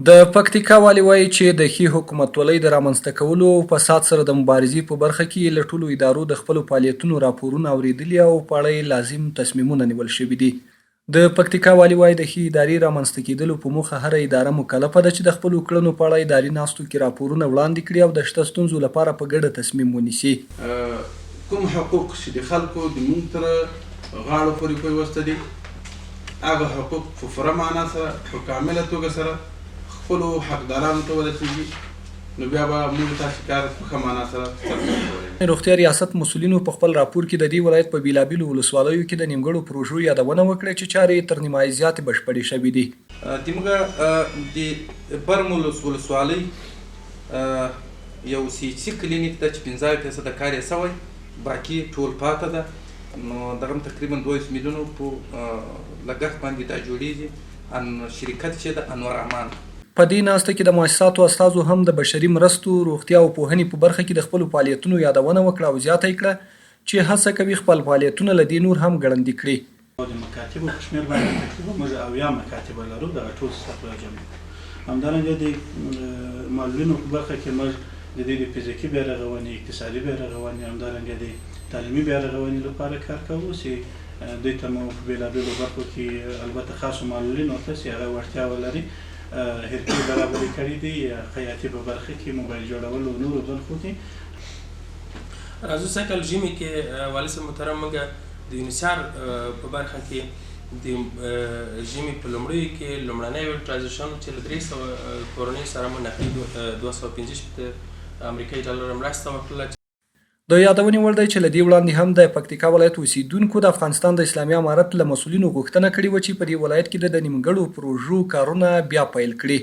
د پکتیکا والي وايي چې د ښې حکومتولۍ د رامنځته کولو او فساد سره د مبارزې په برخه کې یې له ټولو ادارو د خپلو فعالیتونو راپورونه اورېدلي او په اړه یې لازم تصمیمونه نیول شوي دي. د پکتیکا والي وايي، د ښې ادارې رامنځته کېدلو په موخه هره اداره مکلفه ده چې د خپلو کړنو په اړه اداري ناستو کې راپورونه وړاندې کړي او د شته ستونزو لپاره په ګډه تصمیم ونیسي. کوم حقوق چې د خلکو د مونږ تر غاړو پورې پیوسته دي، هغه حقوق په پوره معنا سره په کامله توګه سره خپلو حقدارانو ته ورسیږي، نو بیا به موږ تاسې کار په ښه معنا سره ترسره کولی. روغتیا ریاست مسؤلینو په خپل راپور کې د دې ولایت په بېلابېلو ولسوالیو کې د نیمګړو پروژو یادونه وکړه چې چارې یې تر نیمایي زیاتې بشپړې شوې دي. د موږ د برم ولسوالۍ یو سي ایچ سي کلینیک ده چې 75 فیصده کار یې شوی، باقي ټول پاته ده. نو دغه هم تقریبا 22 میلیونو په لګښت باندې دا جوړیږي ان شرکت چې د انور امان. په دې ناسته کې د موسساتو استازو هم د بشري مرستو، روغتیا او پوهنې په برخه کې د خپلو فعالیتونو یادونه وکړه او زیاته یې کړه چې هڅه کوي خپل فعالیتونه له دې نور هم ګړندي کړي. او د مکاتبو په شمېر باندې تقریبا موږ 70 مکاتبه لرو، دغه ټول ستاسو جمع کړو. همدارنګه د معلولینو په برخه کې موږ د دوی د فزیکي بیا رغونې، اقتصادي بیا رغونې، همدارنګه د تعلیمي بیا رغونې لپاره کار کوو چې دوی ته مو په بېلابېلو برخو کې، البته خاصو معلولینو ته چې هغه وړتیا ولري، حرفې برابرې کړې دي، خیاطي په برخه کې، موبایل جوړولو او نورو برخو کې. راځو سږ کال ژمي کې والي صاحب محترم موږ د یونیسار په برخه کې د ژمي په لومړیو کې لومړنی ویلټرایزیشن چې له 300 کورنیو سره مو نقدي 265 امریکایي ډالر مرسته وکړله. د یادونې وړ دی چې له دې وړاندې هم د پکتیکا ولایت اوسېدونکو د افغانستان د اسلامي امارت له مسؤلینو غوښتنه کړې وه چې په دې ولایت کې د نیمګړو پروژو کارونه بیا پیل کړي.